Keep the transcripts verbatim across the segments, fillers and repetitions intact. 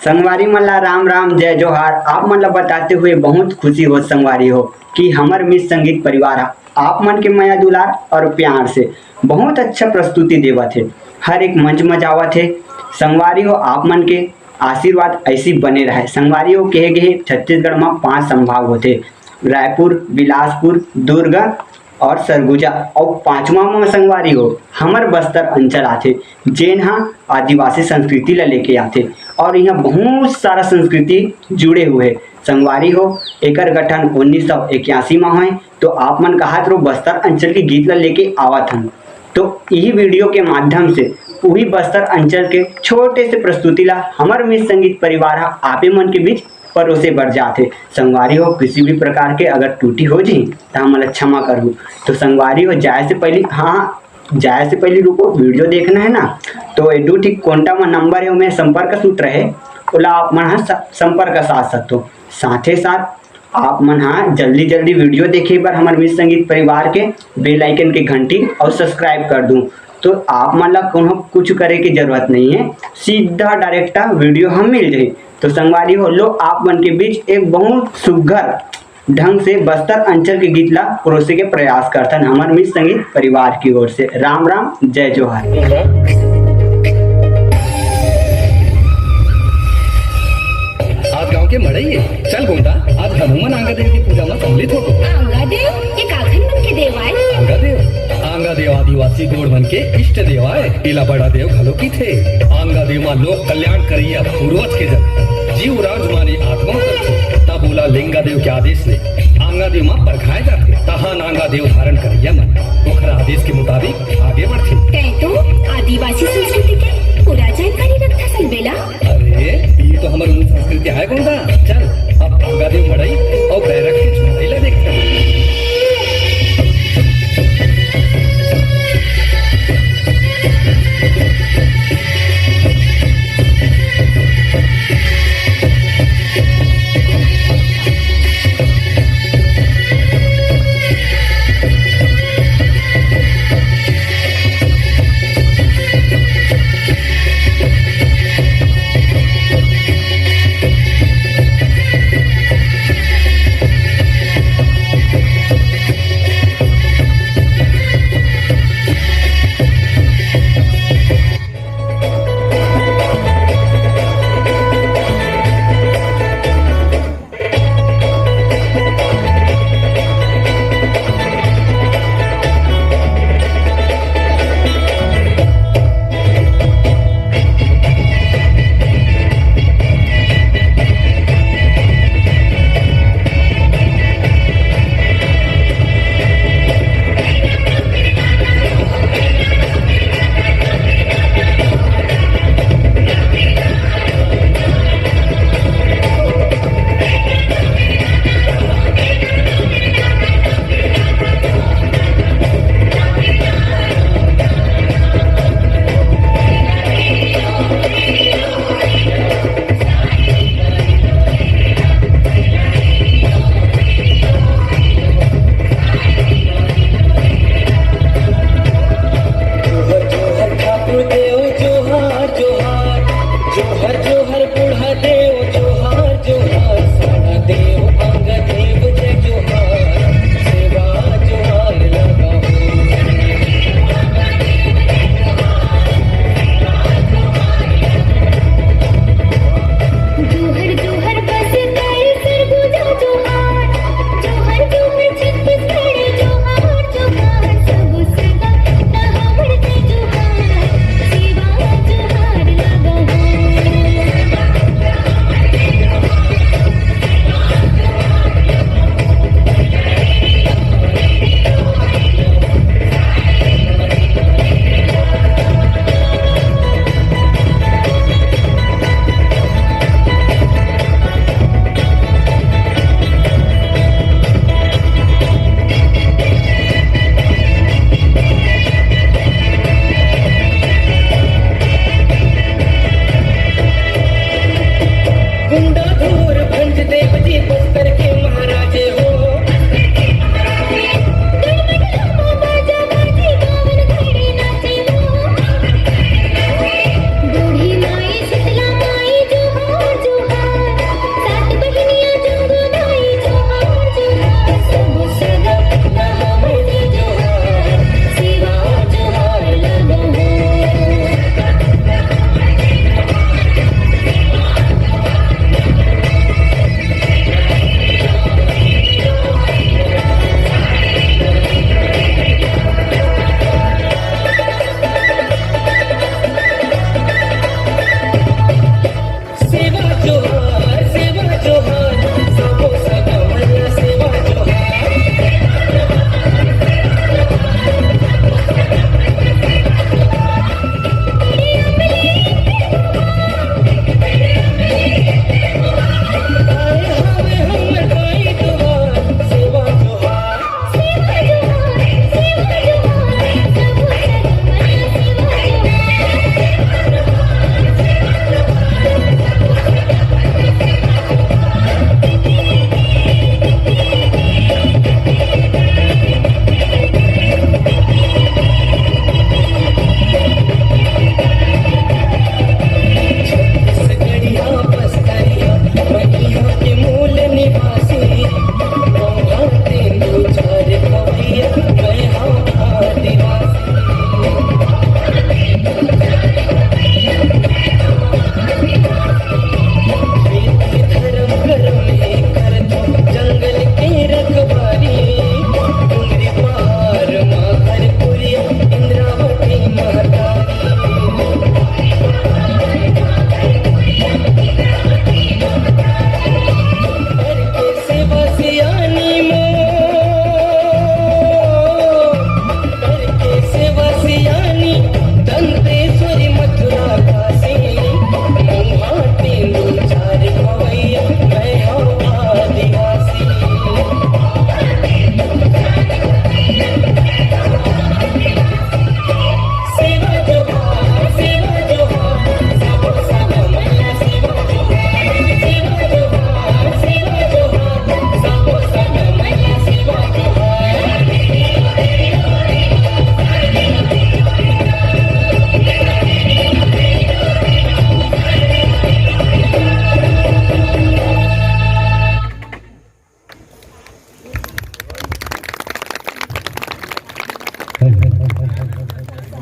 संगवारी मन ला राम राम, जय जोहार। आप मन ला बताते हुए बहुत खुशी होत संगवारी हो कि हमर मिस संगीत परिवार ह आप मन के मया दुलार और प्यार से बहुत अच्छा प्रस्तुति देवत हे, हर एक मंच म जावत हे। संगवारी हो, आप मन के आशीर्वाद ऐसी बने रहे। संगवारी हो, कहे गे हे छत्तीसगढ़ म पांच संभाग होथे, रायपुर, बिलासपुर, दुर्ग और सरगुजा। और पांचवा म संगवारी हो, हमर बस्तर अंचल आथे, जेन ह आदिवासी संस्कृति ला लेके आथे। और इहाँ बहुत सारा संस्कृति जुड़े हुए हे। संगवारी हो, एकर गठन उन्नीस सौ इक्यासी म होय। तो आप मन कहत रहो बस्तर अंचल के गीत ला लेके आवत हन, तो इही वीडियो के माध्यम से उही बस्तर अंचल के छोटे से प्रस्तुति ला हमर मिस संगीत परिवार ह आपे मन के बीच परोसे बर जात हे। संगवारी हो, किसी भी प्रकार के अगर त्रुटि हो जी, त हमन ला क्षमा करहू। तो संगवारी हो, जाए से पहली, हाँ, जाए से पहली रुको, वीडियो देखना है ना, तो ए दू ठीक कोंटा म नंबर है, ओमे संपर्क सूत्र है, ओला आप मन ह स-, संपर्क साध सकथो। साथे साथ आप मन ह जल्दी जल्दी वीडियो देखे बर हमर मिस संगीत परिवार के बेल आइकन के घंटी और सब्सक्राइब कर दूं, तो आप मन ला कोनो कुछ करे के जरूरत नहीं है, सीधा डायरेक्ट वीडियो हम मिल जाही। तो संगवारी हो लो, आप मन के बीच एक बहुत सुघर ढंग से बस्तर अंचल के गीत ला परोसे के प्रयास करथन हमर मिस संगीत परिवार की ओर से। राम राम, जय जोहार। आज गांव के मड़ई हे, चल गोंदा, आज हमू मन आंगा देव की पूजा में सम्मिलित होबो। आंगा देव, ये काखन मन के देव आय? आंगा देव, आंगा देव आदिवासी गोंड़ मन के इष्ट देव आय। एला बड़ा देव घलो किथे। आंगा देव मा लोक कल्याण करइया पूर्वज के जब जीव रांझ माने आत्मा उतरथे, तब ओला लिंगा देव के आदेश ले आंगा देव मा परखाए जाथे। तहां आंगा देव धारण करइया मन ओखर आदेश के मुताबिक आगे बढ़थे। तैं तो आदिवासी संस्कृति के पूरा जानकारी रखथस अलबेला। अरे, ये तो हमर मूल संस्कृति आय गोंदा। चल, अब आंगा देव मड़ई अउ बैरक के झुमरई ला देखथन।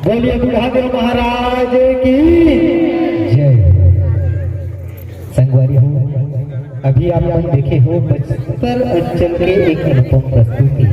बोलिए बुढ़ा देव महाराज की जय। संगवारी हो, अभी आप मन देखे हो बस्तर अंचल के एक अनुपम प्रस्तुति।